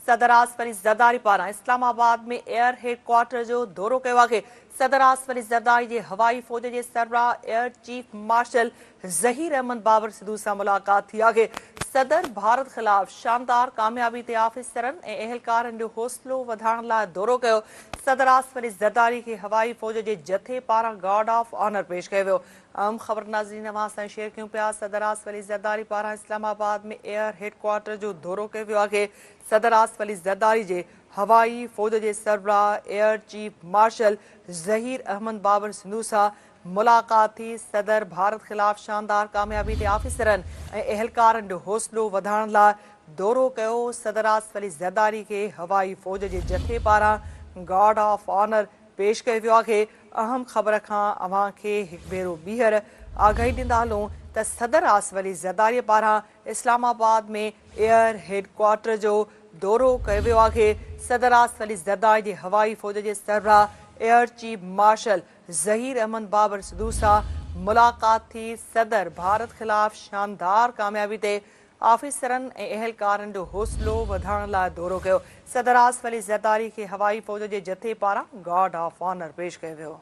صدر آصف علي زرداري پاران اسلام آباد ۾ ايئر هيڊ ڪوارٽر جو دورو ڪيو آهي. صدر آصف علي زرداري جي هوائي فوج جي سربراهه air chief marshal Zaheer Ahmed Babar Sidhu سان ملاقات ٿي آهي. صدر ڀارت خلاف شاندار ڪاميابي تي آفيسرن ۽ اهلڪارن جو حوصلو وڌائڻ لاء دورو ڪيو. صدر آصف علي زرداري کي هوائي فوج جي جٿي پاران گارڊ آف آنر پيش ڪيو ويو. اهم خبر ناظرين اوهان سان شيئر ڪيون پيا صدر آصف علي زرداري پاران اسلام آباد ۾ ايئر هيڊ ڪوارٽر جو دورو ڪيو ويو آهي. صدر آصف علي زرداري جي هوائي فوج جي سربراهه air chief marshal Zaheer Ahmed Babar Sidhu سان ملاقات ٿي. صدر ڀارت خلاف شاندار ڪاميابي تي آفيسرن ۽ اهلڪارن جو حوصلو وڌائڻ لاء دورو ڪيو. صدر آصف علي زرداري کي هوائي فوج جي جٿي پاران گارڊ آف آنر پيش ڪيو ويو آهي. اهم خبر کان اوهان کي هڪ ڀيرو ٻيهر آگاهي ڏيندا هلون ته صدر آصف علي زرداري پاران اسلام آباد ۾ ايئر هيڊ ڪوارٽر جو دورو ڪيو ويو آهي. صدر آصف علي زرداري جي هوائي فوج جي سربراهه air chief marshal Zaheer Ahmed Babar Sidhu سان ملاقات ٿي. صدر ڀارت خلاف شاندار ڪاميابي تي آفيسرن ۽ اهلڪارن جو حوصلو وڌائڻ لاء دورو ڪيو. صدر آصف علي زرداري کي هوائي فوج جي جٿي پاران گارڊ آف آنر پيش ڪيو ويو.